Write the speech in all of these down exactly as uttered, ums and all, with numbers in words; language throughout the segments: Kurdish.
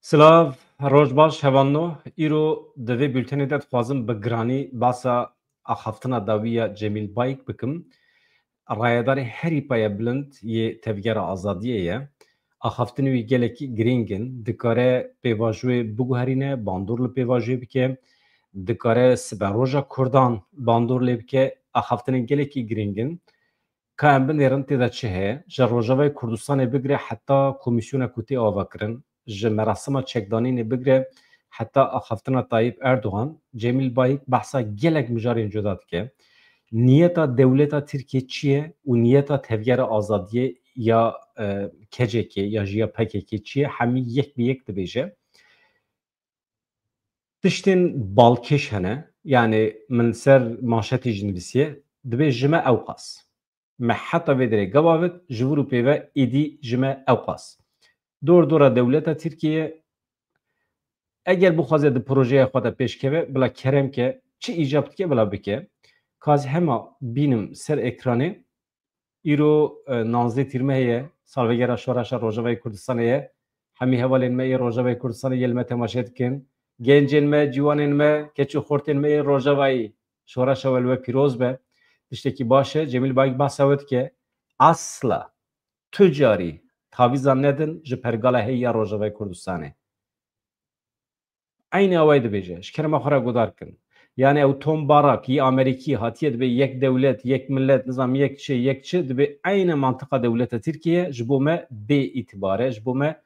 Silav, roj baş hevalno. Îro di vê bultenê de dixwazim bi giranî basa axaftina dawî ya Cemîl Bayik bikim. Rayedarê herî paye bilind yê Tevgera Azadiyê ye. Axaftinê wî gelekî girîng in. Dikare pêvajoyê biguherîne, bandor li pêvajoyê bike. Dikare siberoja Kurdan bandor lê bike. Axaftinên gelekî girîng in. Ka em binêrin tê de çi heye? Ji Rojavayê Kurdistanê bigire heta komîsyona ku tê avakirin, ji merasima çekdanînê bigire heta axaftina Tayyip Erdogan, Cemîl Bayik behsa gelek mijarên cuda dike. Niyeta dewleta Tirkiye çi ye û niyeta Tevgera Azadiyê ya, e, K C K ya jî ya P K K çi ye? Hemî yek bi yek dibêje. Tiştên balkêş hene, yanî min ser manşetê jî nivîsiye, dibê ji me ewqas. Me heta vê derê gava vit, ji vir û pê ve êdî ji me ewqas. Dor dora dewleta Tirkiye, eger bixwaze di projeya xwe de pêş keve, bila kerem ke, çi îcab dike, bila bike. Ka ez hema bînim ser ekranê, îro, e, nonzdeh tîrmehê ye, salvegera Şoreşa Rojavayê Kurdistanê ye. Hemî hevalên me yê Rojavayê Kurdistanê yê li me temaşe dikin. Gencên me, ciwanên me, keç û xortên me yê Rojavayî, şoreşa we li we pîroz be. Tiştekî baş e, Cemîl Bayik behsa we dike. Asla, tu carî tavîza nedin ji pergala heyî ya Rojavayê Kurdistanê. Eynî awayî dibêje, ji kerema xwe re guhdar kin. Yani ew Tom Barak yê Amerîkî hatiye dibê yek dewlet, yek millet, nizam yek çi, yek çi, dibê eyne mantiqa dewleta Tirkiye ji bo me bê îtibar e, ji bo me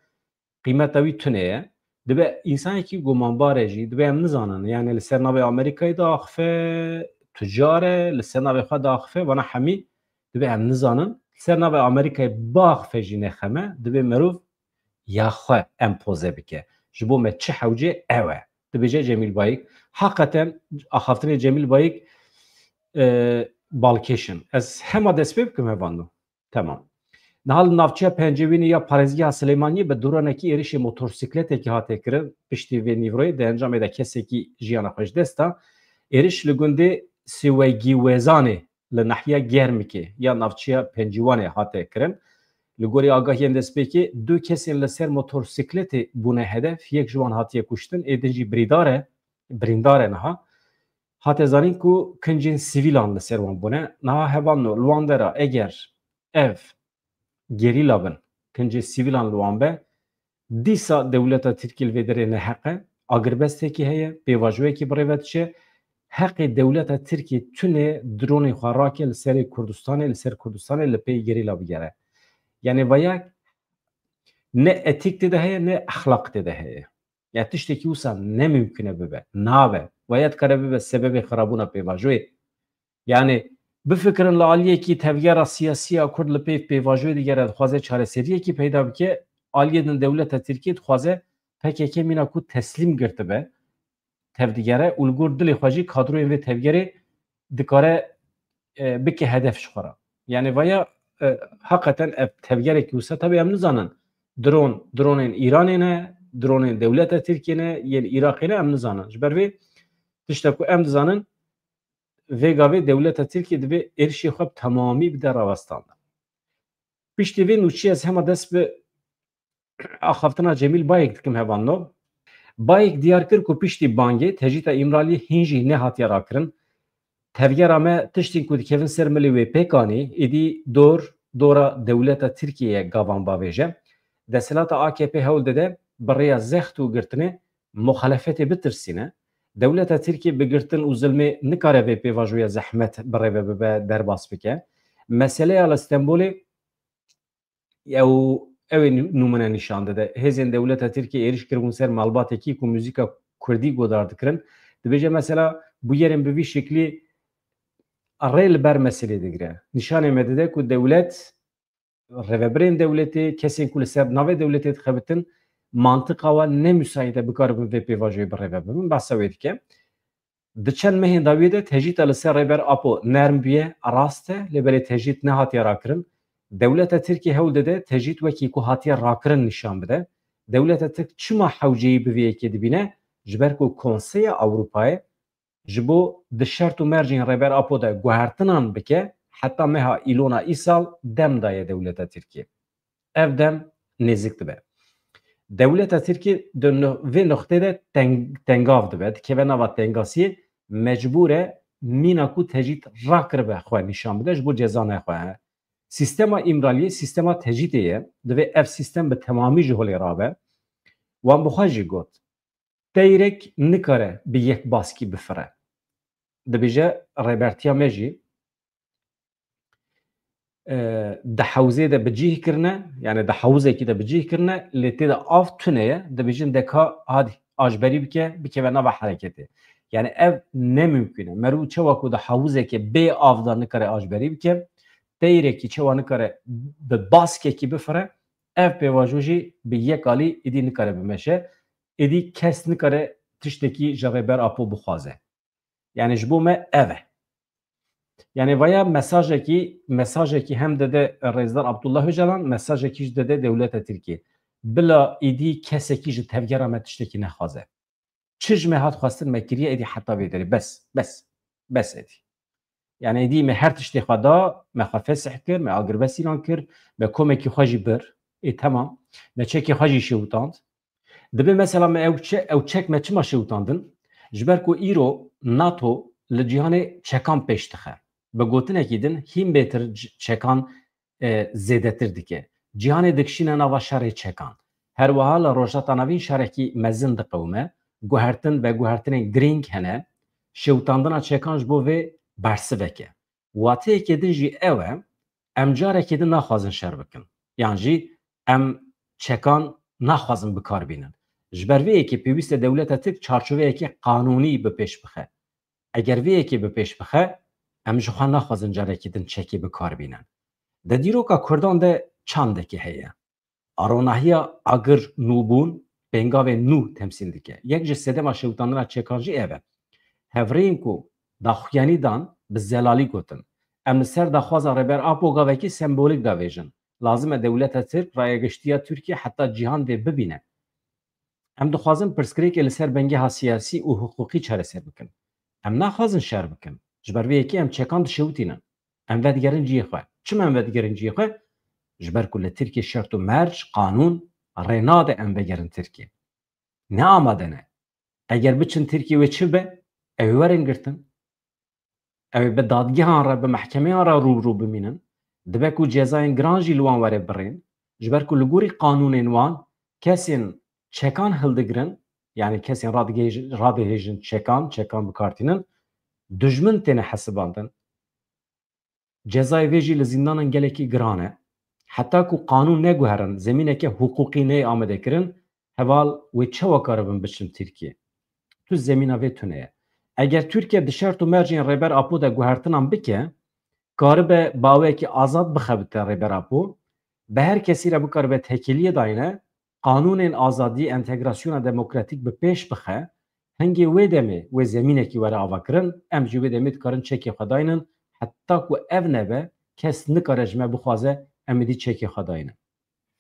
qîmeta wî tune ye. Dibe însanekî gumanbar e jî, dibe em nizanin. Yani li ser navê Amerîkayê diaxife, tucar e, li ser navê xwe diaxife, vana hemî dibe em nizanin. Li ser navê Amerîkayê biaxife jî nexeme, dibe merov ya xwe empoze bike. Ji bo me çi hewce ew e. Dibêje Cemîl Bayik. Heqeten axaftinê Cemîl Bayik, e, balkêş in. Ez hema dest pê bikim hevalno. Temam. Niha li navçeya Pencewînê ya parêzgeha Silêmaniyê bi dronekî êrişê motosikletekî hate kirin. Piştî vê nîvroyê di encamê de kesekî jiyana xwe ji dest da. Êriş li gundê Siwegîwêzanê li nahiya Germikê ya navçeya Pencîwanê hate kirin. Li gorî agahiyên destpêkê, du kesên li ser motosikletê bûne hedef, yek ji wan hatiye kuştin, ê din jî birîdar e, birîndar e niha. Hate zanîn ku kincên sivîlan li ser wan bûne. Niha hevalno, li wan dera eger ev gerîla bin, kincê sivîlan li wan be, dîsa dewleta Tirkî li vê derê neheq e, agirbestekî heye, pêvajoyekî bi rê ve diçe, heqê dewleta Tirkî tune dronê xwe rake li serê Kurdistanê, li ser Kurdistanê li pê gerîla bigere. Yani vaya ne etîk tê de heye, ne exlaq tê de heye. Ya tiştekî wisa ne mimkun e bibe, nabe. Vaya dikare bibe sebebê xirabûna pêvajoyê. Yani bifikirin li aliyekî tevgera siyasî ya Kurd li pê pêvajoyê digere, dixwaze çareseriyekî peyda bike, aliyê din dewleta Tirkiyê dixwaze P K K mîna ku teslîm girtibe, tevdigere û li gor dilê xwe jî kadroyên vê tevgerê dikare, e, bike hedef ji xwe re. Yani vaya, e, heqeten ev tevgerekî wisa, tabi em nizanin. Dron, dronên Îranê ne, dronên dewleta Tirkiyê ne, yên Iraqê ne, em nizanin. Ji ber vê tişta ku em dizanin, vê gavê dewleta Tirkiyê divê êrişê xwe bi temamî bide rawestandin. Piştî vê nûçî ez hema dest bi axaftina Cemîl Bayik dikim hevalno. Bayik diyar kir ku piştî bangê tecrîta Îmraliyê hîn jî nehatiye rakirin. Tevgera me tiştên ku dikevin ser milê wê pêk anî, êdî dor, dora dewleta Tirkiyê ye gavan bavêje. Desthilata A K P hewl dide bi rêya zext û girtinê muxalefetê bitirsîne. Dewleta Tirkiyê bi girtin û zilmê nikare vê pêvajoya zehmet bi rê ve bibe, derbas bike. Meseleya li Stenbolê ew, ew ê nû-, nûmune nîşan dide. Hêzên dewleta Tirkiyê êriş kiribûn ser malbatekî ku muzîka kurdî godar dikirin. Dibêje mesela bûyerên bi vî şeklî rê li ber meselê digire. Nîşanê me dide ku dewlet, rêvebirên dewletê, kesên ku li ser navê dewletê dixebitin, mantiqa wan ne müsait e bikaribin vê pêvajoyê bi rê ve bibin. Behsa wê dike. Di çend mehên dawiyê de tecrîta li ser Rêber Apo nerm bûye, rast e, lê belê tecrît nehatiye rakirin. Dewleta Tirkiyê hewl dide tecrît wekî ku hatiye rakirin nîşan bide. Dewleta Tirk çima hewceyî bi vê yekê dibîne? Ji ber ku Konseya Ewropayê ji bo di şert û mercên Rêber Apo de guhertinan bike, heta meha Îlona îsal dem daye dewleta Tirkiyê. Ev dem nêzik dibe. Dewleta Tirkî di no-, vê noqtê de teng-, tengav dibe, dikeve nava tengasiyê, mecbûr e mîna ku tecrîd rakiribe xwe nîşan bide, ji bo ceza nexwe. Sîstema Îmraliyê sîstema tecrîdê ye, divê ev sîstem bi temamî ji holê rabe. Wan bi xwe jî got, teyrek nikare bi yek baskî bifire. Dibêje rêbertiya me jî, e, di hewzê de bi cih kirine, yani di hewzekî de bi cih kirine, lê tê de av tune ye, dibêjin deka hadi ajberî bike, bikeve nava hereketê. Yani ev ne mimkûn e. Merû çawa ku di hewzekê bê av de nikare ajberî bike, teyrekî çawa nikare bi baskekî bifire, ev pêvajo jî bi yek alî êdî nikare bimeşe, êdî kes nikare tiştekî ji Rêber Apo bixwaze. Yani ji bo me ev e. Yani vaya mesajekî, mesajekî hem dide Rêzdar Abdullah Öcalan, mesajekî jî dide dewleta Tirkiyê. Bila êdî kesekî ji tevgera me tiştekî nexwaze. Çi ji me hat xwestin me kiriye, êdî heta vê derê. Bes, bes, bes êdî. Yani êdî me her tiştê xwe da, me xwe fesih kir, me agirbestî lan kir, me komekî xwe jî bir. Ê, temam. Me çekê xwe jî şewitand. Dibe mesela me ew çe-, ew çek me çima şewitandin? Ji ber ku îro NATO li cîhanê çekan pêş dixe. Bi gotinekî din hîn bêtir c-, çekan, e, zêdetir dike. Cîhanê dikişîne nava şerê çekan. Her wiha li Rojhilata Navîn şerekî mezin diqewime. Guhertin veguhertinên girîng hene. Şewitandina çekan ji bo vê bersivek e. Wateyeke din jî ew e, em carekê din naxwazin şer bikin. Yan jî em çekan naxwazin bi kar bînin. Ji ber vê yekê pêwîst e dewleta Tirk çarçoveyekê qanûnî bi pêş bixe. Eger vê yekê bi pêş bixe, em ji xwe naxwazin carekê din çekê bi kar bînin. Di dîroka Kurdan de çandekê heye. Aronahiya agir nûbûn pêngavên nû temsîl dike. Yek ji sedema şewitandina çekan jî ev e. Hevrêyên ku daxuyanî dan, bi zelalî gotin. Em li ser daxwaza Rêber Apo gavekî sembolîk davêjin. Lazim e dewleta Tirk rayegiştiya Tirkiye heta cîhan vê bibîne. Em dixwazin pirsgirêkê li ser bengeha siyasî û hiqûqî çareser bikin. Em naxwazin şer bikin. Ji ber vê yekê em çekan dişewitînin. Em vedigerin cihê xwe. Çima em vedigerin cihê xwe? Ji ber ku li Tirkiye şert û merc, qanûn rê nade em vegerin Tirkiye. Ne amade ne. Eger biçin Tirkiye wê çi be? Ew ê werin girtin. Ew ê bi dadgehan re, bi mehkemeyan re rû bi rû bimînin. Dibe ku cezayên giran jî li wan were birên. Ji ber ku li gorî qanûnên wan kesên çekan hildigirin, yani kesên radigihêj-, radihêjin çekan, çekan bikartînin, dijmin têne hesibandin. Cezayê vê jî li zîndanan gelekî giran e. Heta ku qanûn neguherin, zemîneke hiqûqî neyê amadekirin, heval wê çawa karibin biçin Tirkiye? Tu zemîna vê tune ye. Eger Tirkiye di şert û mercên Rêber Apo de guhertinan bike, karibe bi awayekî azad bixebite Rêber Apo, bi her kesî re bikaribe tekêliyê dayne, qanûnên azadî, entegrasyona demokratîk bi pêş bixe, hingê wê demê wê zemînekî were avakirin, em jî wê demê dikarin çekê xwe daynin, heta ku ev nebe, kes nikare ji me bixwaze em êdî çekê xwe daynin.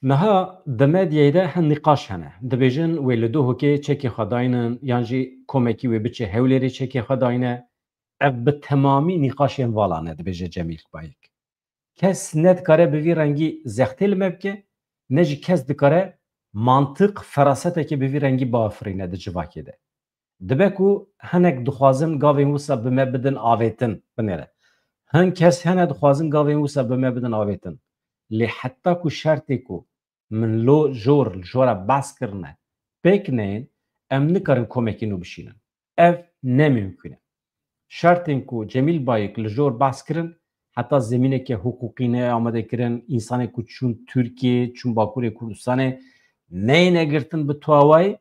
Niha di medyayê de hin nîqaş hene. Dibêjin wê li Duhokê çekê xwe daynin, yan jî komekî wê biçe Hewlêrê çekê xwe dayne. Ev bi temamî nîqaşên vala ne, dibêje Cemîl Bayik. Kes ne dikare bi vî rengî zextê li me bike, ne jî kes dikare mantiq, ferasetekê bi vî rengî biafirîne di civakê de. Dibe ku hinek dixwazin gavên wisa bi me bidin avêtin, binêre. Hin kes hene dixwazin gavên wisa bi me bidin avêtin. Lê heta ku şertê ku min lo jor, jora behs kirine, pêk neyên, em nikarin komekî nû bişînin. Ev ne mimkûn e. Şertên ku Cemîl Bayik li jor behs kirin, heta zemîneke hiqûqî neyê amadekirin, însanê ku çûn Tirkiyê, çûn Bakurê Kurdistanê, neyêne girtin bi tu awayî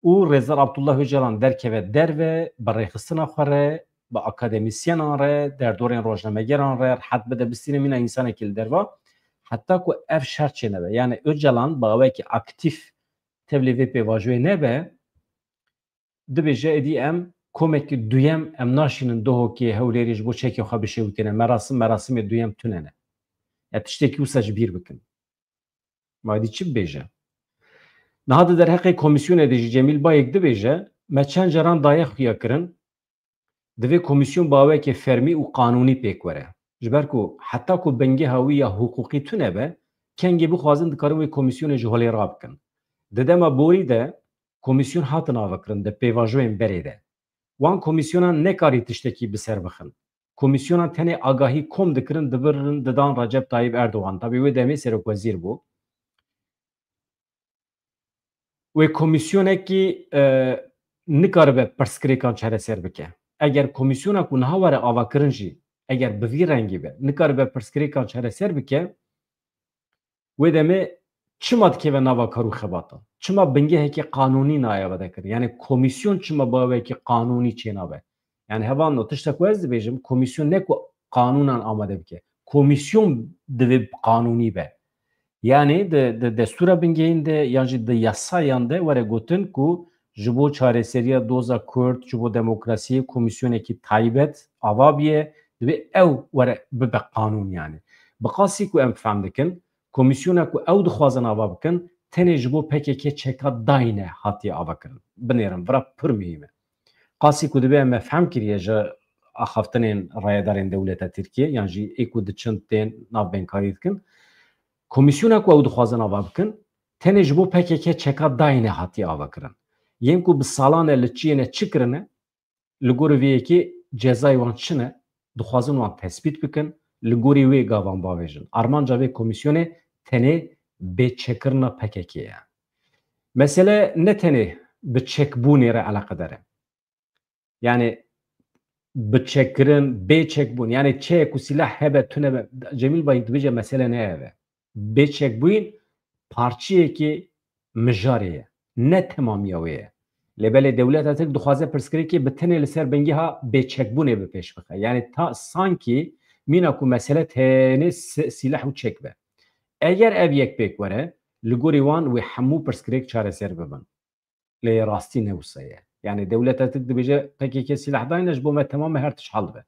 û Rêzdar Abdullah Ocalan derkeve derve, bi rêxistina xwe re, bi akademîsyenan re, derdorên rojnamegeran re, rehet bide bistîne mîna însanekî li derva, heta ku ev şert çênebe. Yani Ocalan bi awayekî aktîf tevlî vê pêvajoyê nebe, dibêje êdî em komekî duyem em naşînin Duhokê, Hewlêrê ji bo çekê xwe bişewitîne. Merasim, merasimê duyem tune ne. Ya tiştekî wisa ji bîr bikin. Ma êdî çi bibêje? Niha di derheqê komîsyonê de jî Cemîl Bayik dibêje, me çend caran daye xuya kirin, divê komîsyon bi awayekê fermî û qanûnî pêk were. Ji ber ku heta ku bingeha wî ya hiqûqî tune be, kengê bixwazin dikarin wê komîsyonê ji holê rabikin. Di dema borî de komîsyon hatin avakirin di pêvajoyên berê de. Wan komîsyonan nekarî tiştekî bi ser bixin. Komîsyonan tenê agahî kom dikirin, dibirin, didan Recep Tayyip Erdogan. Tabî wê demê serokwezîr bû. Wê komîsyonekî, e, nikaribe pirsgirêkan çareser bike. Eger komîsyona ku niha were avakirin jî, eger bi vî rengî be, nikaribe pirsgirêkan çareser bike, wê demê çima dikeve nava kar û xebatan? Çima bingehekî qanûnî naye vedekirin? Yani komîsyon çima bi awekî qanûnî çênabe? Yani hevalno, tişta ku ez dibêjim, komîsyon ne ku qanûnan amade bike. Komîsyon divê qanûnî be. Yani di, di destûra bingehîn de yan jî di yasayan de were gotin ku ji bo çareseriya doza Kurd, ji bo demokrasiyê komîsyonekî taybet ava biye, divê ew were bibe qanûn yani. Bi qasî ku em fehm dikin, komîsyona ku ew dixwazin ava bikin, tenê ji bo P K K çeka dayne hatiye avakirin. Binêrin, vira pir muhîm e. Qasî ku divê em me fehm kiriye ji axaftinên rayedarên dewleta Tirkiye, yan jî ê ku diçin tên navbênkarî dikin, komîsyona ku ew dixwazin ava bikin, tenê ji bo P K K çeka dayne hatiye avakirin. Yên ku bi salan e li çiyê ne çi kirine, li gorî vê yekê cezayê wan çi ne, dixwazin wan tespît bikin, li gorî wê gavan bavêjin. Armanca vê komîsyonê tenê bêçekkirina P K K ye. Mesele ne tenê bi çekbûnê re eleqedar e. Yani bi çekkirin, bê çekbûn. Yani çeyek ku sîlah hebe, tune be. Cemîl Bayik dibêje mesele ne ev e. Bê çekbûyîn parçeyekê mijarê ye. Ne temamiya wê ye. Lê belê dewleta Tirk dixwaze pirsgirêkê bi tenê li ser bingeha bêçekbûnê bi pêş bixe. Yani ta sankî mîna ku mesele tenê si-, sîleh û çek be. Eger ev yek pêk were, li gorî wan wê hemû pirsgirêk çareser bibin. Lê rastî ne wisa ye. Yani dewleta Tirk dibêje P K K sîleh dayne ji bo me temam e, her tişt hal dibe.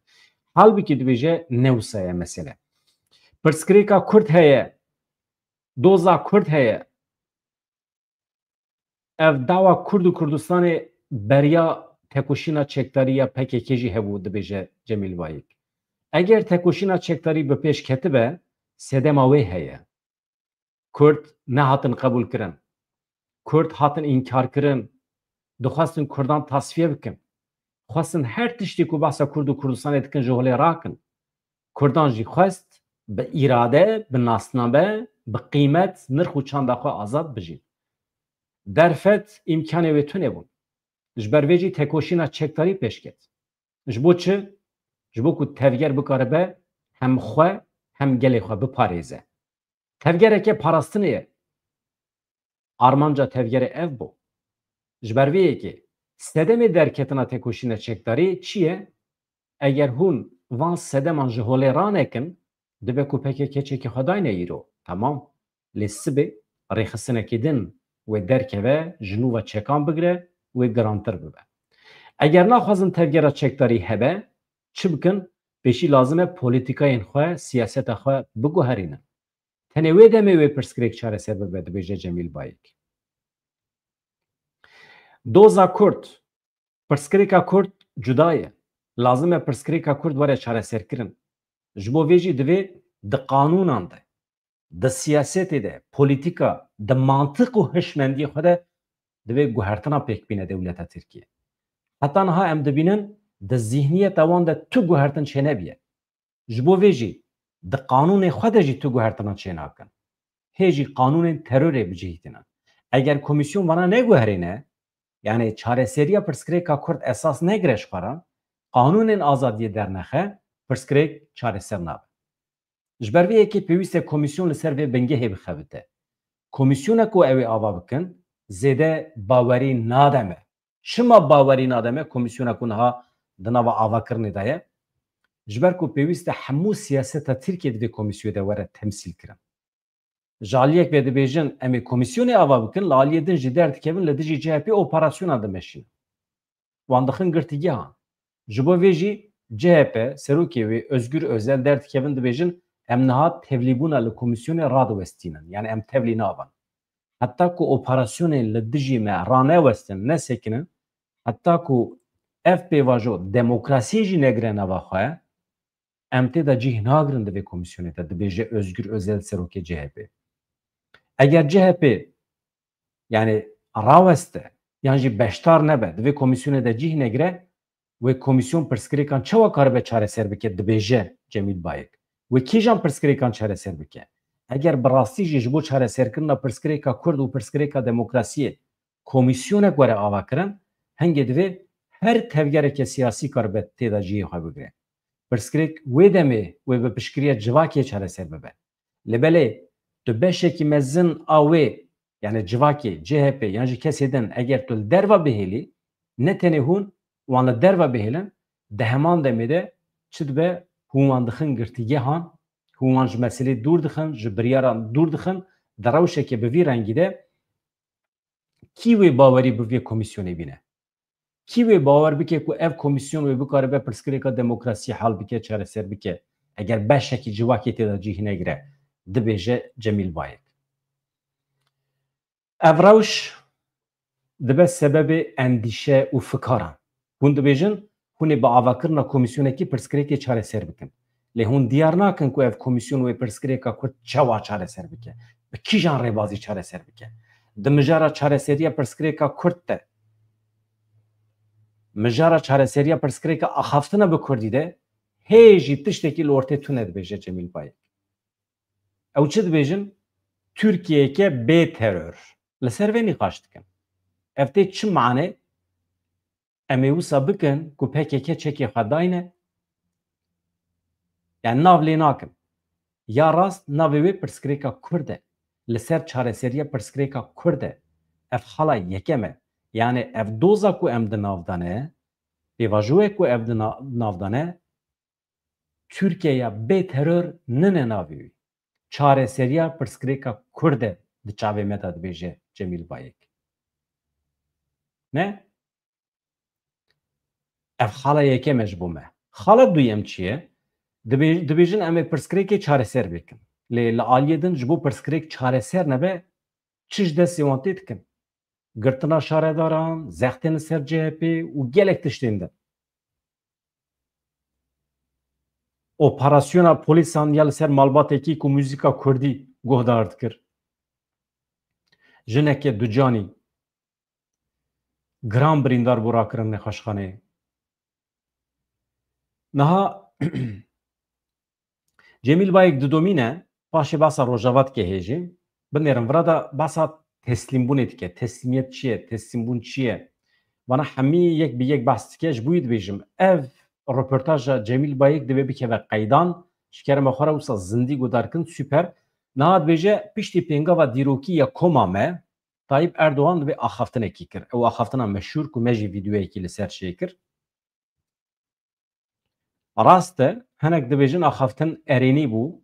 Halbikî dibêje ne wisa ye mesele. Pirsgirêka Kurd heye, doza Kurd heye. Ev dawa Kurd û Kurdistanê beriya tekoşîna çekdarî ya P K K jî hebû, dibêje Cemîl Bayik. Eger tekoşîna çekdarî bi pêş ketibe, sedema wê heye. Kurd nehatin qebûl kirin. Kurd hatin înkar kirin. Dixwestin Kurdan tasfiye bikin. Xwestin her tiştî ku behsa Kurd û Kurdistanê dikin ji holê rakin. Kurdan jî xwest bi îrade, bi nasname, bi qîmet, nirx û çanda xwe azad bijîn. Derfet îmkanê wê tune bûn. Ji ber vê jî tekoşîna çekdarî pêş ket. Ji bo çi? Ji bo ku tevger bikaribe hem xwe hem gelê xwe biparêze. Tevgereke parastinê ye. Armanca tevgerê ev bû. Ji ber vê yekê sedemê derketina tekoşîna çekdarî çi ye? Eger hûn van sedeman ji holê ranekin, dibe ku P K K çekê xwe dayne îro. Temam. Lê sibê rêxistinekî din wê derkeve, ji nû ve çekan bigire, wê girantir bibe. Eger naxwazin tevgera çekdarî hebe, çi bikin? Pêşî lazim e polîtîkayên xwe, siyaseta xwe biguherînin. Tenê wê demê wê pirsgirêk çareser bibe, dibêje Cemîl Bayik. Doza Kurd, pirsgirêka Kurd cuda ye. Lazim e pirsgirêka Kurd were çareserkirin. Ji bo vê jî divê di qanûnan de, di siyasetê de, polîtîka, di mantiq û hişmendiyê xwe de divê guhertina pêk bîne dewleta Tirkiye. Heta niha em dibînin di zîhniyeta wan de tu guhertin çênebiye. Ji bo vê jî di qanûnê xwe de jî tu guhertina çênakin. Hê jî qanûnên terorê bicihîtînin. Eger komîsyon vana neguherîne, yani çareseriya pirsgirêka Kurd esas negire ji xwe re, qanûnên azadiyê dernexe, pirsgirêk çareser nabe. Ji ber vê yekê pêwîst e komîsyon li ser vê bingehê bixebite. Komîsyona ku ew ê ava bikin, zêde bawerî nade me. Çima bawerî nade me komîsyona ku niha di nava avakirinê de ye? Ji ber ku pêwîst e hemû siyaseta Tirkiye di vê komîsyonê de were temsîlkirin. Ji aliyek ve dibêjin, em ê komîsyonê ava bikin, li aliyê din jî derdikevin li dijî C H P operasyona dimeşînin. Wan dixin girtîgehan. Ji bo vê jî C H P, serokê wê Özgür Özel derdikevin dibêjin, em niha tevlîbûna li komîsyonê radiwestînin. Yani em tevlî nabin. Heta ku operasyonên li dijî me ranewestin, nesekinin, heta ku ev pêvajo demokrasiyê jî negire nava xwe, em tê de cih nagirin di vê komîsyonê de, dibêje Özgür Özel, serokê C H P. Eger C H P Yani raweste, yan jî beşdar nebe, di vê komîsyonê de cih negire, wê komîsyon pirsgirêkan çawa karibe çareser bike, dibêje Cemîl Bayik. Wê kîjan pirsgirêkan çareser bike? Eger bi rastî jî ji bo çareserkirina pirsgirêka Kurd û pirsgirêka demokrasiyê komîsyonek were avakirin, hingê divê her tevgereke siyasî karibe tê de cihê xwe bigire. Pirsgirêk wê demê wê bi piştgiriya civakê çareser bibe. Lê belê tu beşekî mezin a wê, yani civakê, C H P yan jî kesê din, eger tu li derva bihêlî, ne tenê hûn, wan li derva bihêlin, di heman demê de çi dibe, hûn wan dixin girtîgehan, hûn wan ji meselê dûr dixin, ji biryaran dûr dixin, di rewşeke bi vî rengî de kî wê bawerî bi vê komîsyonê bîne? Kî wê bawer bike ku ev komîsyon wê bikaribe pirsgirêka demokrasiyê hal bike, çareser bike, eger beşekî civakê tê de cih negire, dibêje Cemîl Bayik. Ev rewş dibe sebebê endîşe û fikaran. Hûn dibêjin, hûn ê bi avakirina komîsyonekî pirsgirêkê çareser bikin. Lê hûn diyar nakin ku ev komîsyon wê pirsgirêka Kurd çawa çareser bike, bi kîjan rêbazî çareser bike. Di mijara çareseriya pirsgirêka Kurd de, mijara çareseriya pirsgirêka axaftina bi Kurdî de hê jî tiştekî li ortê tune, dibêje Cemîl Bayik. Ew çi dibêjin? Tirkiyeyeke bê teror. Li ser vê nîqaş dikin. Ev tê çi mane? Em ê wisa bikin ku P K K çekê xwe dayne? Yani nav lê nakin. Ya rast navê wê pirsgirêka Kurd e. Li ser çareseriya pirsgirêka Kurd e. Ev xala yekem e. Yani ev doza ku em di nav de ne, pêvajoyê ku ev di na-, nav de ne, Tirkiyeya bê teror nine navê wî. Çareseriya pirsgirêka Kurd e di çavê me de, dibêje Cemîl Bayik. Ne? Ev xala yekem e ji bo me. Xala duyem çi ye? Dibê-, dibêjin em ê pirsgirêkê çareser bikin. Lê li aliyê din ji bo pirsgirêk çareser nebe, çi ji destê wan tê dikin? Girtina şaredaran, zextên li ser C H P û gelek tiştên din. Operasyona polîsan ya li ser malbatekî ku muzîka kurdî guhdar dikir. Jineke ducanî giran birîndar bû, rakirin nexweşxaneyê. Niha Cemîl Bayik didomîne, paşê behsa Rojava dike hê jî. Binêrin vira de behsa teslîmbûnê dike. Teslîmiyet çi ye? Teslîmbûn çi ye? Vana hemî yek bi yek behs dike. Ji bo wî dibêjim, ev roportaja Cemîl Bayik divê bikeve qeydan. Ji kerema xwe re wisa zindî guhdar kin, super. Niha dibêje, piştî pêngava dîrokî ya koma me, Tayyip Erdogan divê axaftinekî kir. Ew axaftina meşhûr ku me jî vîdeoyekî li ser çêkir. Rast e, hinek dibêjin axaftin erênî bû,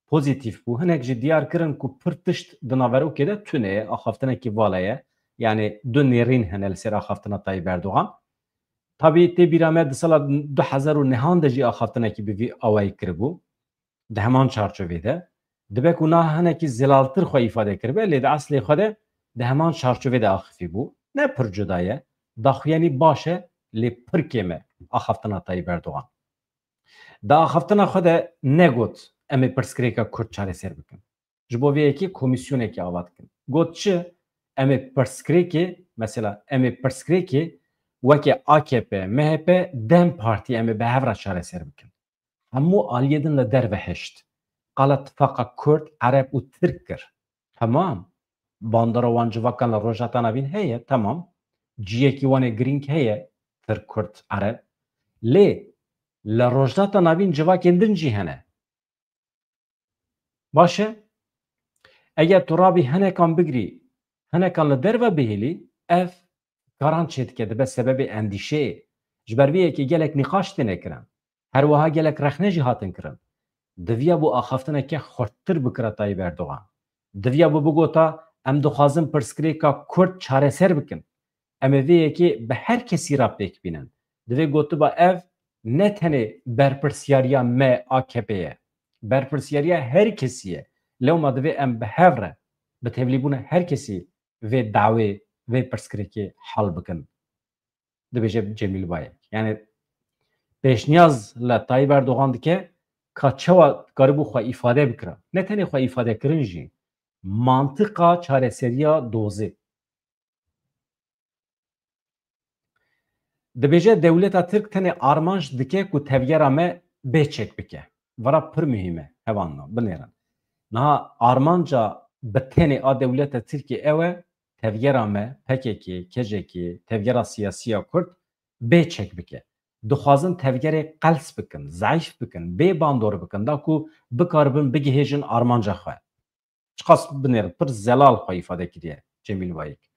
pozîtîf bû. Hinek jî diyar kirin ku pir tişt di naverokê de tune ye, axaftinekî vala ye. Yani du nêrîn hene li ser axaftina Tayyip Erdogan. Tabî tê bîra me di sala du hezar û nehan de jî axaftinekî bi vî awayî kiribû. Di heman çarçovê de. Dibe ku niha hinekî zilaltir xwe îfade kiribe, lê di eslê xwe de di heman çarçovê de axifî bû. Ne pir cuda ye. Daxuyanî baş e, lê pir kêm e axaftina Tayyip Erdogan. Di axaftina xwe de negot, em ê pirsgirêka Kurd çareser bikin. Ji bo vê yekê komîsyonekê ava dikin. Got çi? Em ê pirsgirêkê, mesela em ê pirsgirêkê weke A K P, M H P, DEM Partî em ê bi hev re çareser bikin. Hemû aliyê din li derve hişt. Qala tifaqa Kurd, Ereb û Tirk kir. Temam. Bandora wan civakan li Rojhilata Navîn heye, temam. Ciyekî wan ê girîng heye, Tirk, Kurd, Ereb. Lê li Rojhilata Navîn civakên din jî hene. Baş e? Eger tu rabî hinekan bigirî, hinekan li derve bihêlî, ev karan çêdike, dibe sebebê endîşeyê. Ji ber vê yekê gelek nîqaş têne kirin. Her wiha gelek rexne jî hatin kirin. Diviya bû axaftineke xurttir bikira Tayyip Erdogan. Diviya bû bigota, em dixwazin pirsgirêka Kurd çareser bikin. Em ê vê yekê bi her kesî re pêk bînin. Divê gotiba ev ne tenê berpirsiyariya me, A K P ye. Berpirsiyariya her kesî ye. Lewma divê em bi hev re, bi tevlîbûna her kesî vê dawê, vê pirsgirêkê hal bikin. Dibêje Cemîl Bayek. Yani pêşniyaz li Tayyip Erdogan dike ka çawa karibû xwe îfade bikira. Ne tenê xwe îfade kirin jî. Mantiqa çareseriya dozê. Dibêje dewleta Tirk tenê armanc dike ku tevgera me bê çek bike. Vira pir muhîm e, hevalno, binêrin. Niha armanca bi tenê a dewleta Tirkiyê ew e, tevgera me, P K K, K C K, tevgera siyasî ya Kurd bê çek bike. Dixwazin tevgerê qels bikin, zeîf bikin, bê bandor bikin, da ku bikaribin bigihêjin armanca xwe. Çiqas binêrin, pir zelal xwe îfade kiriye Cemîl Bayik.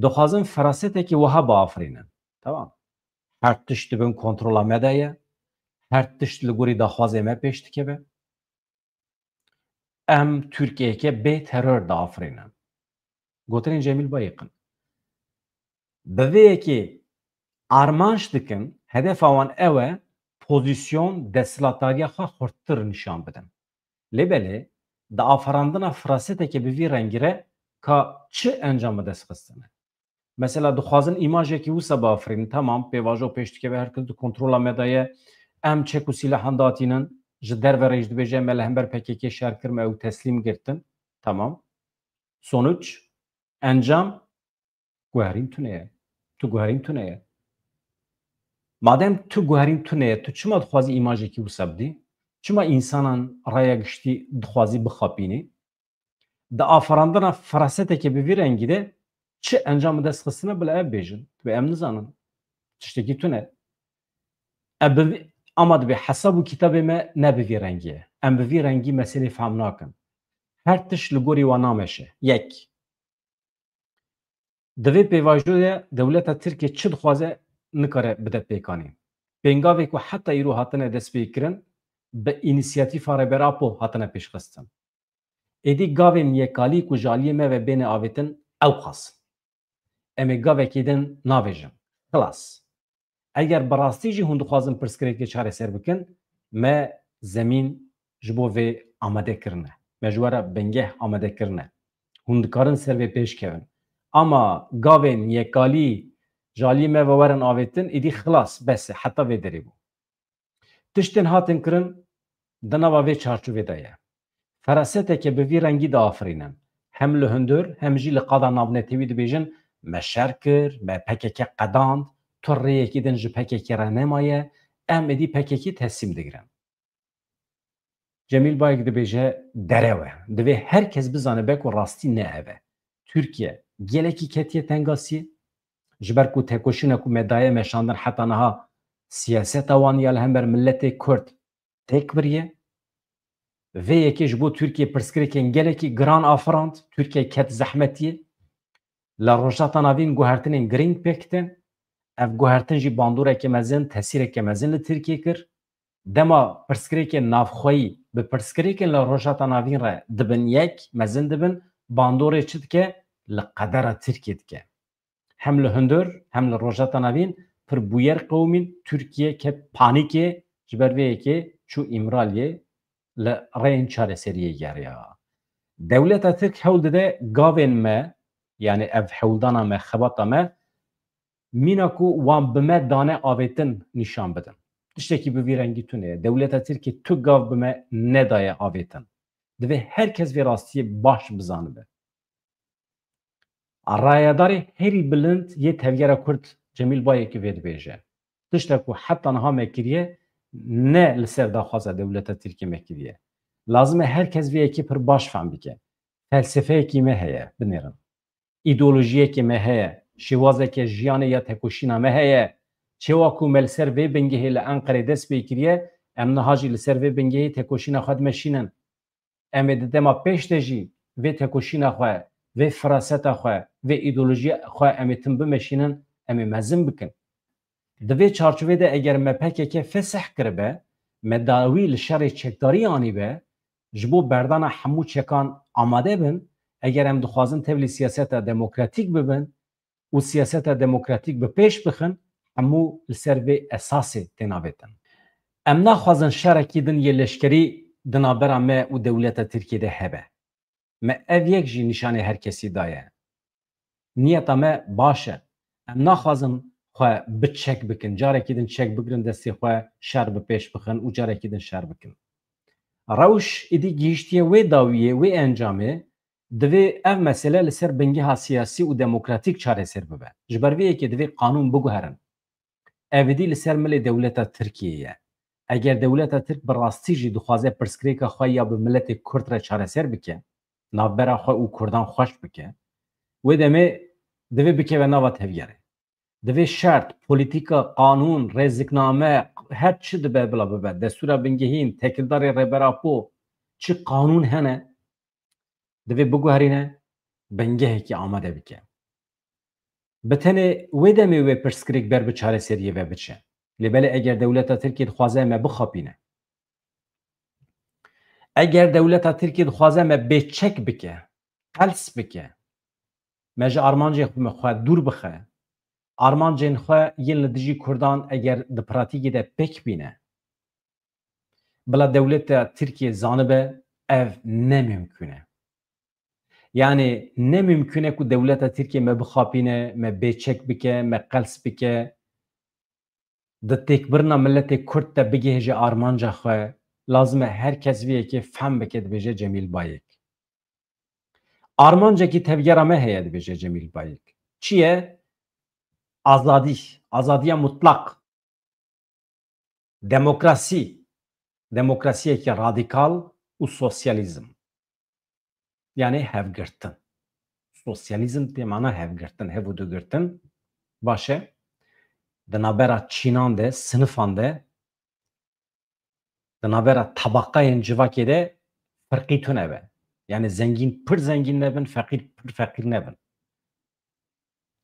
Dixwazin ferasetekî wiha biafirînin. Tamam. Her tişt di bin kontrola me de ye. Her tişt li gorî daxwazê me pêş dikeve. Em Tirkiyeyeke bê teror diafirînin. Gotinên Cemîl Bayik in. Bi vê yekê armanc dikin, hedefa wan ew e, pozîsyon, desthilatdariya xwe xurttir nîşan bidin. Lê belê, di aferandina firaseteke bi vî rengî re ka çi encam bi dest xistine? Mesela dixwazin îmajekî wisa biafirînin. Tamam, pêvajo pêş dikeve, her kes di kontrola me de ye. Em çek û sîlehan datînin, ji derve re jî dibêje me li hember P K K şer kir, me ew teslîm girtin. Tamam. Sonuç, encam, guherîn tune ye. Tu guherîn tune ye. Madem tu guherîn tune ye, tu çima dixwazî îmajekî wisa bidî? Çima însanan raya giştî dixwazî bixapînî? Di aferandina firaseteke bi vî rengî de çi encam bi dest xistine, bila ev bêjin. Dibê em nizanin. Tiştekî tune. Em bi vî, ama dibê hesab û kitabê me ne bi vî rengî ye. Em bi vî rengî meselê fehm nakin. Her tişt li gorî wan nameşe. Yek. Di vê pêvajoyê de dewleta Tirkiyê çi dixwaze nikare bide pêkanîn. Pêngavê ku heta îro hatine destpêkirin, bi înîsiyatîfa Rêber Apo hatine pêşxistin. Êdî gavên yekalî ku ji aliyê me ve bêne avêtin, ewqas in. Em ê gavekî din navêjin. Xilas. Eger bi rastî jî hûn dixwazin pirsgirêkê çareser bikin, me zemîn ji bo vê amade kirine. Me ji we re bingeh amade kirine. Hûn dikarin ser vê pêş kevin. Ama gavên yekalî ji aliyê me ve werin avêtin, êdî xilas, bes e, heta vê derê bû. Tiştên hatin kirin di nava vê çarçovê de ye. Feraseteke bi vî rengî diafirînin. Hem li hundir, hem jî li qada navnetewî dibêjin, me şer kir, me P K K qedand, tu rêyekî din ji P K K re nemaye, em êdî P K K teslîm digirin. Cemîl Bayik dibêje, derew e. Divê her kes bizanibe ku rastî ne ev e. Tirkiye gelekî ketiye tengasiyê. Ji ber ku tekoşîna ku me daye meşandin heta niha siyaseta wan ya li hember miletê Kurd têk biriye. Vê yekê ji bo Tirkiye pirsgirêkên gelekî giran afirand. Tirkiye ket zehmetiyê. Li Rojhilata Navîn guhertinên girîng pêk tên. Ev guhertin jî bandoreke mezin, tesîreke mezin li Tirkiyê kir. Dema pirsgirêkên navxweyî bi pirsgirêkên li Rojhilata Navîn re dibin yek, mezin dibin, bandorê çi dike? Li qedera Tirkiyê dike. Hem li hundir, hem li Rojhilata Navîn pir bûyer qewimîn, Tirkiye ket panîkê, ji ber vê yekê çû Îmraliyê, li rêyên çareseriyê geriya. Dewleta Tirk hewl dide gavên me, yanî ev hewldana me, xebata me, mîna ku wan bi me dane avêtin nîşan bidin. Tiştekî bi vî rengî tune ye. Dewleta Tirkiyê tu gav bi me nedaye avêtin. Divê her kes vê rastiyê baş bizanibe. Rayedarê herî bilind yê Tevgera Kurd Cemîl Bayekî vê dibêje. Tiştek ku heta niha me kiriye, ne li ser daxwaza dewleta Tirkiyê me kiriye. Lazim e her kes vê yekê pir baş fehm bike. Felsefeyekî me heye, binêrin. Îdeolojiyekê me heye, şêwazeke jiyanê ya tekoşîna me heye. Çêwa ku me li ser vê bingehê li Enqerê dest pê kiriye, em niha jî li ser vê bingehê tekoşîna xwe dimeşînin. Em ê di dema pêş de jî vê tekoşîna xwe, vê firaseta xwe, vê îdeolojiya xwe em ê tim bimeşînin, em ê mezin bikin. Di vê çarçovê de eger me P K K fesih kiribe, me dawî li şerê çekdarî anîbe, ji bo berdana hemû çekan amade bin, eger em dixwazin tevlî siyaseta demokratîk bibin û siyaseta demokratîk bi pêş bixin, hemû li ser vê esasê tên avêtin. Em naxwazin şerekî din yê leşkerî di navbera me û dewleta Tirkiyê de hebe. Me ev yek jî nîşanê her kesî daye. Niyeta me baş e. Em naxwazin xwe bi çek bikin. Carekî din çek bigirin destê xwe, şer bi pêş bixin û carekî din şer bikin. Rewş êdî gihiştiye wê dawiyê, wê encamê, divê ev mesele li ser bingeha siyasî û demokratîk çareser bibe. Ji ber vê yekê divê qanûn biguherin. Ev dî li ser milê dewleta Tirkiyê ye. Eger dewleta Tirk bi rastî jî dixwaze pirsgirêka xwe ya bi miletê Kurd re çareser bike, navbera xwe û Kurdan xweş bike, wê demê divê bikeve nava tevgerê. Divê şert, polîtîka, qanûn, rêzikname, her çi dibe bila bibe, destûra bingehîn, têkildarê Rêber Apo, çi qanûn hene, divê biguherîne, bingehekî amade bike. Bi tenê wê demê wê pirsgirêk ber bi çareseriyê ve biçe. Lê belê eger dewleta Tirkiyê dixwaze me bixapîne, eger dewleta Tirkiyê dixwaze me bêçek bike, qels bike, me ji armancê xwe, me xwe dûr bixe, armancên xwe yên li dijî Kurdan eger di pratîkê de pêk bîne, bila dewleta Tirkiyê zanibe ev ne mimkûn e. Yani ne mimkûn e ku dewleta Tirkiyê me bixapîne, me bêçek bike, me qels bike. Di têkbirina miletê Kurd de bigihêje armanca xwe, lazim e her kes vê yekê fehm bike, dibêje Cemîl Bayik. Armancekî tevgera me heye, dibêje Cemîl Bayik. Çi ye? Azadî, azadiya mutlaq. Demokrasî, demokrasiyekî radîkal û sosyalîzm. Yani hevgirtin. Sosyalîzm tê mana hevgirtin, hev û dûgirtin. Baş e. Di navbera çînan de, sinifan de, di navbera tabaqayên civakê de ferqî tune be. Yani zengîn pir zengîn nebin, feqîr pir feqîr nebin.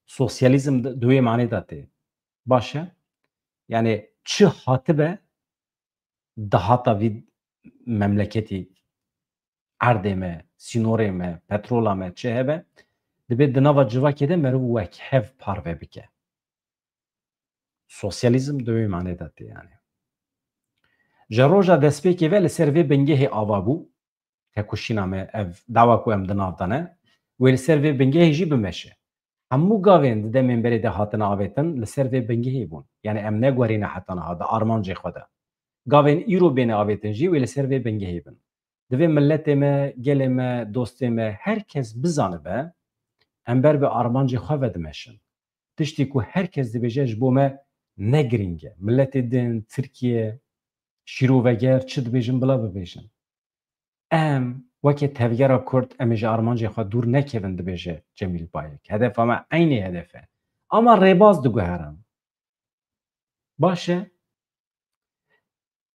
Sosyalîzm di, di wê manê de tê. Baş e. Yani çi hatibe dahata vî memleketî, erdê me, sînorê me, petrola me, çi hebe, dibê di nava civakê de meriv wek hev parve bike. Sosyalîzm di wê manê de tê yani. Ji roja destpêkê ve li ser vê bingehê ava bû, tekoşîna me, ev dawa ku em di nav de ne, wê li ser vê bingehê jî bimeşe. Hemû gavên di demên berê de hatine avêtin, li ser vê bingehê bûn. Yani em neguherîne heta niha di armancê xwe de. Gavên îro bêne avêtin jî wê li ser vê bingehê bin. Divê miletê me, gelê me, dostê me, her kes bizanibe, em ber bi armancê xwe ve dimeşin. Tiştî ku her kes dibêje ji bo me ne girîng e. Miletê din, Tirkiye, şîroveger, çi dibêjin bila bibêjin. Em weke tevgera Kurd, em ê ji armancê xwe dûr nekevin, dibêje Cemîl Bayik. Hedefa me eynî hedef e. Ama rêbaz diguherin. Baş e.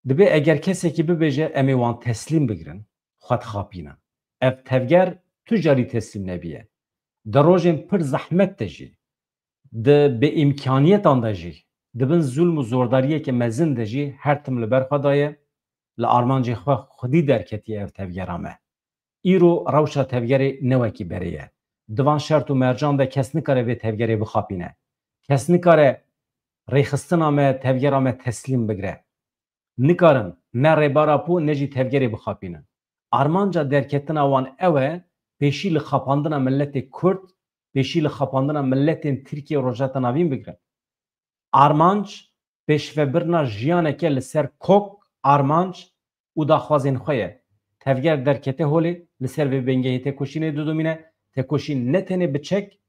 Dibê eger kesekî bibêje, em ê wan teslîm bigirin, xwe dixapînin. Ev tevger tu carî teslîm nebiye. Di rojên pir zehmet de jî, di bêîmkaniyetan de jî, di bin zulm û zordariyeke mezin de jî her tim li ber xwe daye, li armancê xwe xwedî derketiye ev tevgera me. Îro rewşa tevgerê ne wekî berê ye. Di van şert û mercan de kes nikare vê tevgerê bixapîne. Kes nikare rêxistina me, tevgera me teslîm bigire. Nikarin ne Rêber Apo ne jî tevgerê bixapînin. Armanca derketina wan ew e, pêşî li xapandina miletê Kurd, pêşî li xapandina miletên Tirkiye û Rojhilata Navîn bigirin. Armanc, pêşvebirina jiyaneke li ser kok, armanc û daxwazên xwe ye. Tevger derkete holê, li ser vê bingehê têkoşînê didomîne, têkoşîn ne tenê bi çek,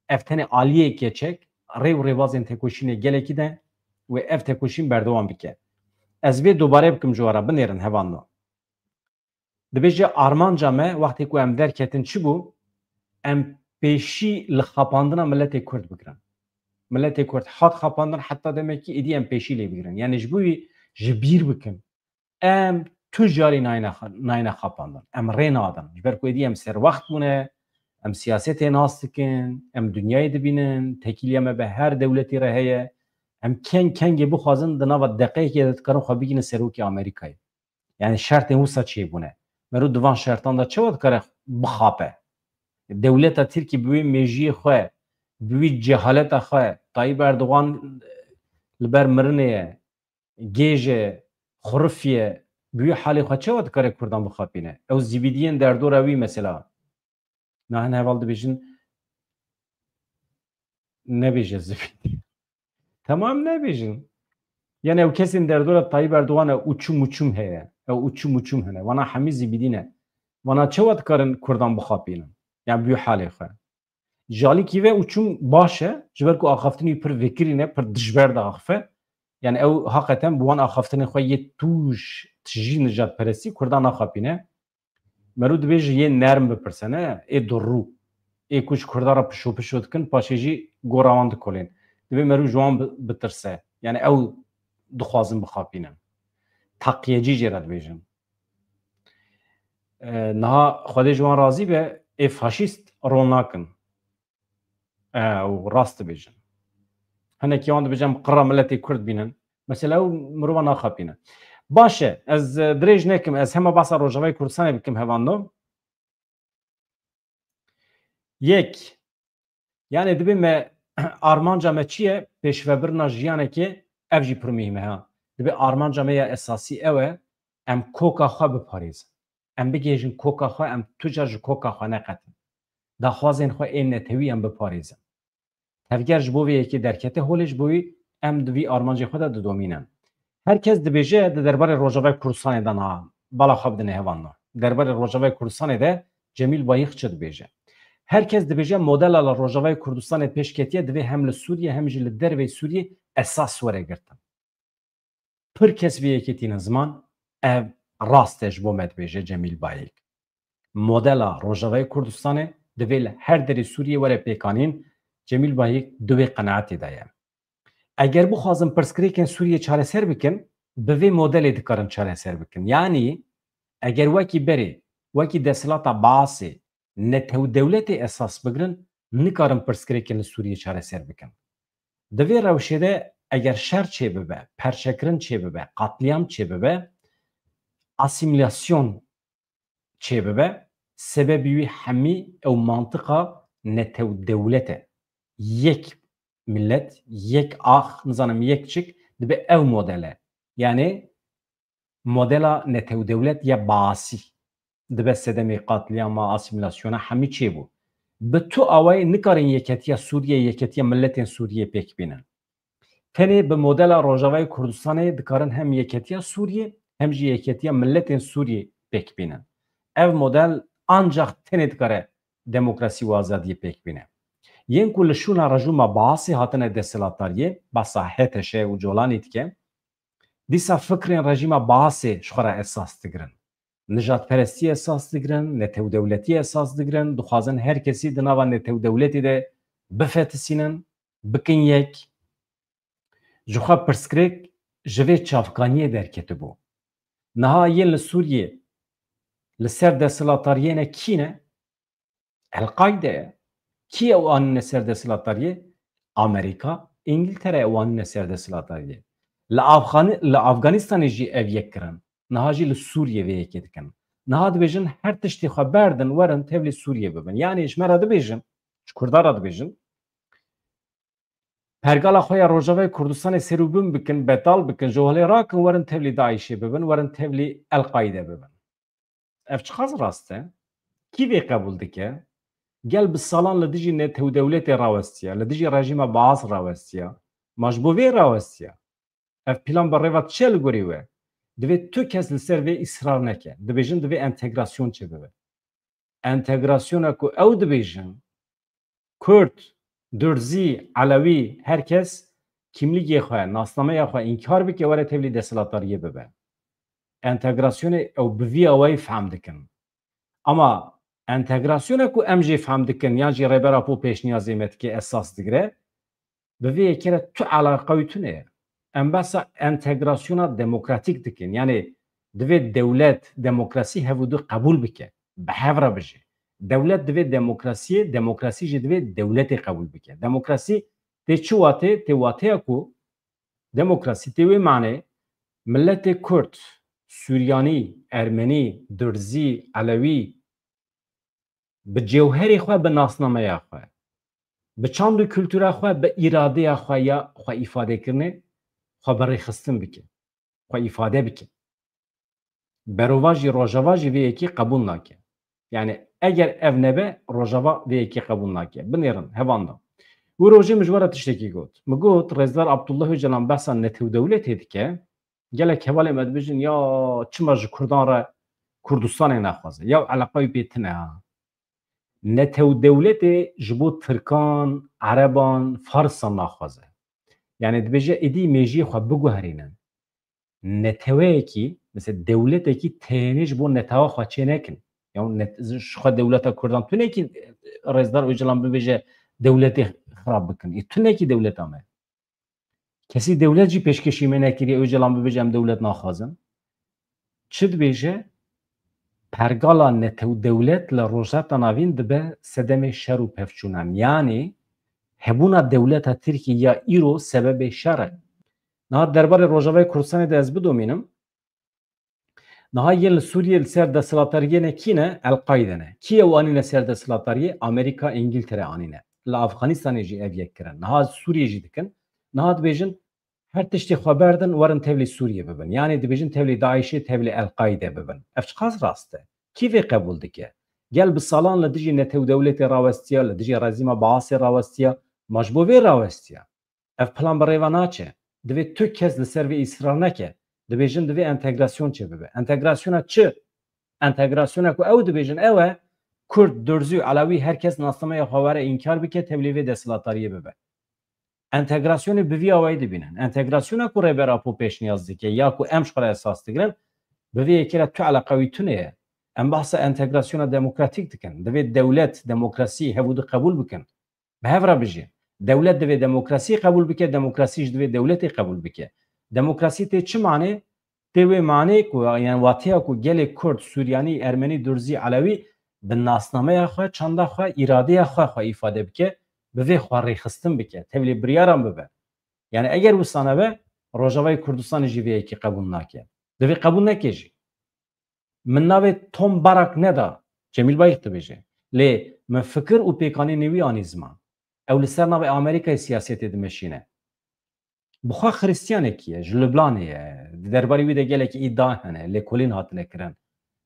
ev tenê aliyê keçek, rê û rêbazên têkoşînê gelekî de wê ev têkoşîn berdewam bike. Ez vê dubare bikim ji we re, binêrin hevalno. Dibêje armanca me wextê ku em derketin çi bû? Em pêşî li xapandina miletê Kurd bigirin. Miletê Kurd hat xapandin, heta demekî êdî em pêşî lê bigirin. Yani ji bo wî ji bîr bikin. Em tu carî nayne, nayne xapandin. Em rê nadin. Ji ber ku êdî em serwext bûne, em siyasetê nas dikin, em dinyayê dibînin, tekîliya me bi her dewletî re heye. Em keng kengê bixwazin di nava deqeyekê de dikarin xwe bigihînin serokê Amerîkayê. Yani şertên wisa çêbûne. Mero di van şertan de çawa dikare bixape? Dewleta Tirkî bi wê mêjiyê xwe, bi wî cehaleta xwe, Tayyip Erdogan li ber mirinê ye, gêj e, xurifî ye, bi wî halê xwe çawa dikare Kurdan bixapîne? Ew zîbîdiyên derdora wî mesela. Na hin heval dibêjin, nebêje zivînî. Tamam, nebêjin. Yani ew kesên derdora Tayyip Erdogan e, uçum uçum heye. Ew uçum uçum hene. Vana hemî zîbîdî ne. Vana çawa dikarin Kurdan bixapînin? Yani bi halê xwe. Ji alîkî ve û çûm baş e, ji ber ku axaftinî pir vekirî ne, pir dijber de axife. Yani ew haqeten bi wan axaftinên xwe yê tûj tijî nijadperestî Kurdan naxapîne. Merû dibê ji yê nerm bipirse, ne ê durû. Ê ku ji Kurda re pişo pişo dikin, paşê jî gora wan dikolên. Dibê merû ji wan bi-, bitirse. Yani ew dixwazin bixapînin. Taqiyecî jê re dibêjin. E, niha Xwedê ji wan razî be, ê faşîst rol nakin. E, û rast dibêjin. Hinekî wan dibêjin, em qira miletê Kurd bînin. Mesela ew mirova naxapîne. Baş e, ez, e, dirêj nekim, ez hema behsa Rojavayê Kurdistanê bikim, hevando. Yek, yani dibê me armanca me çi ye? Pêşvebirina jiyanekê, ev jî pir muhîm e ha. Dibê armanca me ya esasî ew e, em koka xwe biparêzin. Em bigihêjin koka xwe, em tu car ji koka xwe neqetin. Daxwazên xwe ên netewî em biparêzin. Tevger ji bo vê yekê derkete holê, ji bo wî em di vî armancê xwe de didomînin. Her kes dibêje di derbarê Rojavayê Kurdistanê de niha bala xwe bidine hevalno. Derbarê Rojavayê Kurdistanê de Cemîl Bayîk çi dibêje? Her kes dibêje modela li Rojavayê Kurdistanê pêş ketiye, divê hem li Sûriye hem jî li derveyî Sûriyê esas were girtin. Pir kes vê yekê tînin ziman, ev rast e ji bo me dibêje Cemîl Bayik. Modela Rojavayê Kurdistanê divê li her derê Sûriyê were pêkanîn, Cemîl Bayik di wê qenaetê de ye. Eger bixwazin pirsgirêkên Sûriyê çareser bikin, bi vê modelê dikarin çareser bikin. Yanî eger wekî berê, wekî desthilata Baasê, netewdewletê esas bigrin, nikarin pirsgirêkên li Sûriyê çareser bikin. Di vê rewşê de eger şer çêbibe, perçekirin çêbibe, qatliyam çêbibe, asîmîlasyon çêbibe, sebebî wî hemî ew mantiqa netewdewlet e. Yek milet, yek ax, nizanim yek çik, dibe ew model e. Yani modela netewdewlet ya Baasî. Dibe sedemê qatliyama, asîmîlasyona hemî çêbû. Bi tu awayê nikarin yeketiya Sûriyê, yeketiya miletên Sûriyê pêk bînin. Tenê bi modela Rojavayê Kurdistanê dikarin hem yeketiya Sûriyê, hem jî yeketiya miletên Sûriyê pêk bînin. Ev model ancax tenê dikare demokrasî û azadiyê pêk bîne. Yên ku li şûna rejîma Baasê hatine desthilatdariyê, behsa H T Ş û Colanî dike, dîsa fikrên rejîma Baasê ji xwe re esas digirin. Nijadperestî esas digirin, netewdewletî esas digirin, dixwazin her kesî di nava netewdewletê de bifetisînin, bikin yek. Ji xwe pirsgirêk ji vê çavkaniyê derketibû. Niha yên li Sûriyê li ser desthilatdariyê ne kî ne? El-Qaîde ye. Kî ew anîne ser desthilatdariyê? Amerîka, Îngiltere ew anîne ser desthilatdariyê. Li Afxani-, li Afganistanê jî ev yek kirin. Niha jî li Sûriyê vê yekê dikin. Niha dibêjin her tiştê xwe berdin, werin tevlî Sûriyê bibin. Yanî ji me re dibêjin, ji Kurdan re dibêjin, pergala xwe ya Rojavayê Kurdistanê serûbin bikin, betal bikin, ji holê rakin, werin tevlî DAIŞê bibin, werin tevlî El-Qaîde bibin. Ev çiqas rast e? Kî vê qebûl dike? Gel bi salan li dijî netewdewletê rawestiya, li dijî rejîma Baas rawestiya. Ma ji bo vê rawestiya? Ev plan bi rêva çi ye li gorî we? Divê tu kes li ser vê îsrar neke. Dibêjin divê entegrasyon çêbibe. Entegrasyona ku ew dibêjin, Kurd, Durzî, Elewî, her kes kîmlîgê xwe, nasnameya xwe înkar bike, were tevlî desthilatdariyê bibe. Entegrasyonê ew bi vî awayî fehm dikin. Ama entegrasyona ku em jê fehm dikin, yan jî Rêber Apo pêşniyazê me dike, esas digire, bi vê yekê re tu eleqa wî tune ye. Em behsa entegrasyona demokratîk dikin. Yanî divê dewlet, demokrasî hev û du qebûl bike. Bi hev re bijî. Dewlet divê demokrasiyê, demokrasî jî divê dewletê qebûl bike. Demokrasî tê çi watê? Tê wateya ku demokrasî tê wê manê miletê Kurd, Suryanî, Ermenî, Durzî, Elewî, bi cewherê xwe, bi nasnameya xwe, bi çand û kultura xwe, bi îradeya xwe ya xwe îfadekirinê xwe bi rêxistin bike, xwe îfade bike. Berovajî Rojava jî vê yekê qebûl nake. Yani eger ev nebe, Rojava vê yekê qebûl nake. Binêrin, hevanda. Wî rojê min ji we re tiştekî got. Min got, Rêzdar Abdullah Ocalan behsa netewdewletê dike. Gelek hevalê me dibêjin, ya çima ji Kurdan re Kurdistanê naxwaze? Ya eleqa wî pê tune ha. Netew dewletê ji bo Tirkan, Ereban, Farsan naxwaze. Yani dibêje êdî mêjiyê xwe biguherînin. Neteweyekî, mesela dewletekî tenê ji bo netewa xwe çê nekin. Ya net, ji xwe dewleta Kurdan tunekî Rêzdar Ocalan bibêje dewletê xirab bikin. Ê tunekî dewleta me. Kesî dewlet jî pêşkêşî me nekiriye, Ocalan bibêje em dewlet naxwazin. Çi dibêje? Pergala netew dewlet li Rojhilata Navîn dibe sedemê şer û pevçûnan. Yanî hebûna dewleta Tirkî ya îro sebebê şer e. Niha derbarê Rojavayê Kurdistanê de ez bidomînim. Niha yên li Sûriyê li ser desthilatdariyê ne kî ne? El-Qaîde ne. Kî ew anîne ser desthilatdariyê? Amerîka, Îngiltere anîne. Li Afganistanê jî ev yek kirin. Niha Sûriyê jî dikin. Niha dibêjin her tiştê xwe berdin, werin tevlî Sûriyê bibin. Yanî dibêjin tevlî DAIŞê, tevlî El-Qaîde bibin. Ev çiqas rast e? Kî vê qebûl dike? Gel bi salan li dijî netew dewletê rawestiya, li dijî rejîma Baasê rawestiya, ma ji bo vê rawestiya? Ev plan bi rêva naçe. Divê tu kes li ser vê îsrar neke. Dibêjin divê entegrasyon çêbibe. Entegrasyona çi? Entegrasyona ku ew dibêjin ew e, Kurd, Durzî û Elewî her kes nasnameya xwe were înkar bike, tevlî vê desthilatdariyê bibe. Entegrasyonê bi vî awayî dibînin. Entegrasyona ku Rêber Apo pêşniyaz dike ya ku em ji xwe re esas digirin, bi vê yekê re tu eleqa wî tune ye. Em behsa entegrasyona demokratîk dikin. Divê dewlet, demokrasî, hevûdî qebûl bikin. Bi hev re bijîn. Dewlet divê demokrasî qebûl bike, demokrasî jî divê dewletê qebûl bike. Demokrasî tê çi manê? Tê wê manê ku, yani wateya ku gelê Kurd, Suryanî, Ermenî, Durzî, Elewî bi nasnameya xwe, çanda xwe, îradeya xwe xwe îfade bike, bi vê xwe rêxistin bike, tevlî biryaran bibe. Yani eger wisa nebe, Rojavayê Kurdistanê jî vê yekê qebûl nake. Divê qebûl neke jî. Min navê Tom Barak neda, Cemîl Bayik dibêje. Lê min fikir û pêkanînê wî anî ziman. Ew li ser navê Amerîkayê siyasetê dimeşîne. Bi xwe Xiristiyanekî ye, ji Lubnanê ye. Di derbarê wî de gelekî îdia hene, lêkolîn hatine kirin.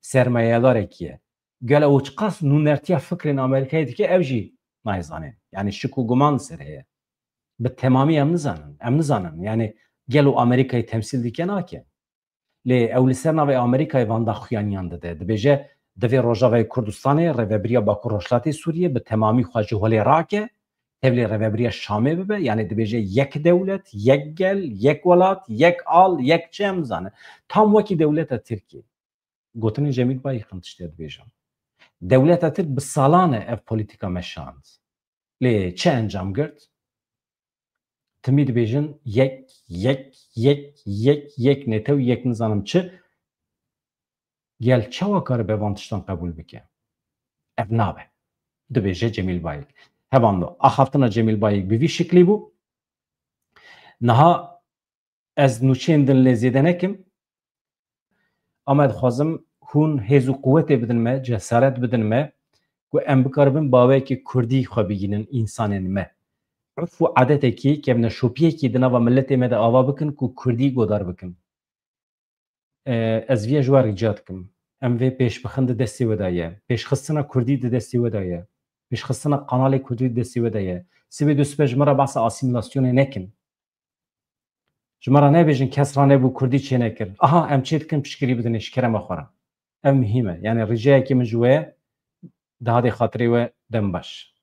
Sermayedarekî ye. Gelo ew çiqas nûnertiya fikrên Amerîkayê dike, ew jî nayê zanên. Yani şik û guman li ser heye. Bi temamî em nizanin. Em nizanin. Yani gelo Amerîkayê temsîl dike, nake. Lê ew li ser navê Amerîkayê van daxuyaniyan dide. Dibêje, divê Rojavayê Kurdistanê, Rêvebiriya Bakur Rojhilatê Sûriyê bi temamî xwe ji holê rake, tevlî Rêvebiriya Şamê bibe, yani dibêje yek dewlet, yek gel, yek welat, yek al, yek çi em nizanin. Tam wekî dewleta Tirkiyê. Gotinên Cemîl Bayik in tiştê dibêjin. Dewleta Tirk bi salan e ev polîtîka meşand. Lê çi encam girt? Timî dibêjin yek, yek, yek, yek, yek netew, yek nizanim çi. Gel çawa karibe van tiştan qebûl bike? Ev nabe. Dibêje Cemîl Bayik. Hevando, axaftina Cemîl Bayik bi vî şiklî bû. Niha ez nûçeyên din lê zêde nekim. Ama dixwazim hûn hêz û quwetê bidin me, cesaret bidin me ku em bikaribin bi awayekî kurdî xwe bigihînin însanên me. Urf û adetekî, kevneşopiyekî di nava miletê me de ava bikin ku kurdî godar bikin. E, ez viya ji we rica dikim. Em vê pêşbixin di destê we de ye. Pêşxistina kurdî di destê we de ye. Pêşxistina kanalê kurdî di destê we de ye. Sibê du sibe ji min re behsa asîmîlasyonê nekin. Ji me re nebêjin kes ranebû kurdî çênekir. Aha, em çê dikin piştgirî bidin ê ji kerema xwe re. Ev muhîm e. Yani ricayekê min ji we ye, dihadê xatirê we dem baş.